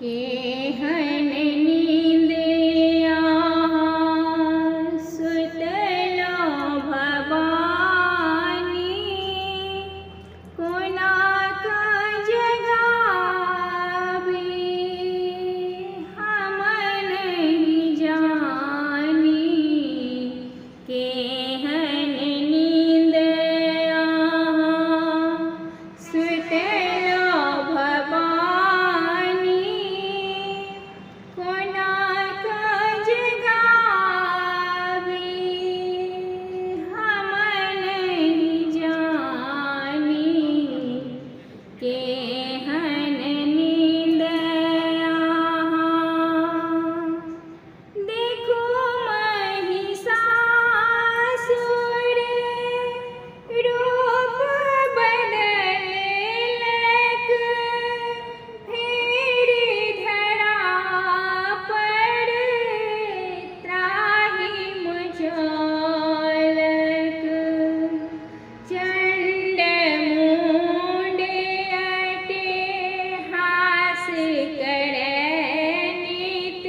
केहन नींद अहाँ सुतलहुँ भवानी, कोना कऽ जगाबी हम नहि जानी। केहन नींद अहाँ सुतलहुँ भवानी, कोना कऽ जगाबी हम नहि जानी। केहन नींद अहाँ देखू महिषासुर रूप बदललक, फेर धरा पर त्राहि मचौलक। चण्ड मुण्ड अट्टहास करय नित,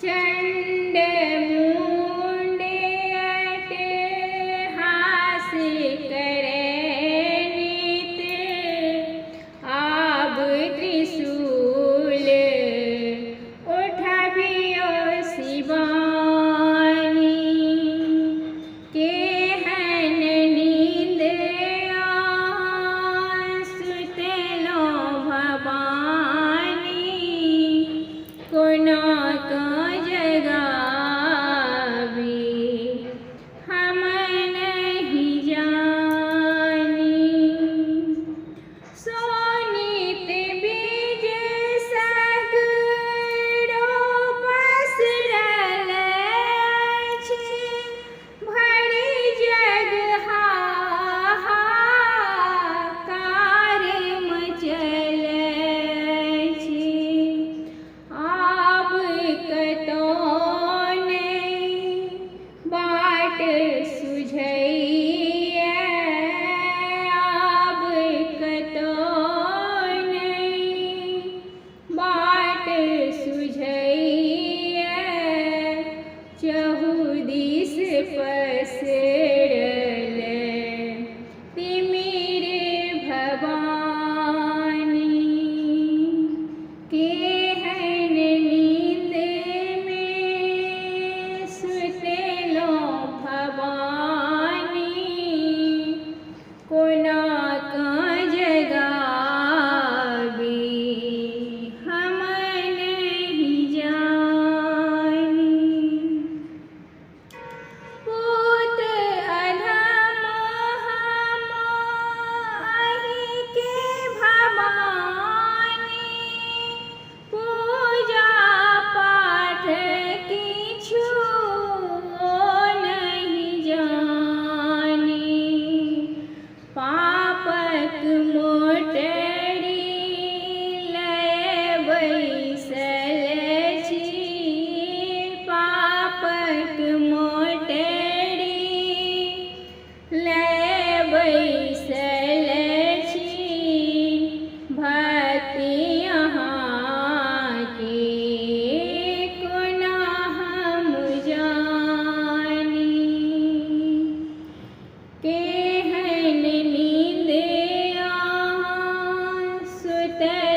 चण्ड मुण्ड अट्टहास करय नित, आब त्रिशूल उठबियौ शिवानी। केहन नींद अहाँ सुतलहुँ भवानी, कोना कऽ जगाबी हम नहि जानी। शोणित बीज सगरो पसरल अछि, भरि जग हाहाकार मचल अछि। आब कतौ नहि बाट सुझैए, आब कतौ नहि बाट सुझैए, चहुदिस पसरल तिमिर भवानी। केहन नींद मे सुतलहुँ भवानी, कोना कऽ जगाबी हम नहि जानी। पुत्र अधम हम अहिके भवानी, पूजा पाठ किछु नहि जानी। पापक मोटरी लय बैसल छी, पापक मोटरी लय बैसल छी, भक्ति अहाँके कोना हम जानी। केहन नींद अहाँ सुतलहुँ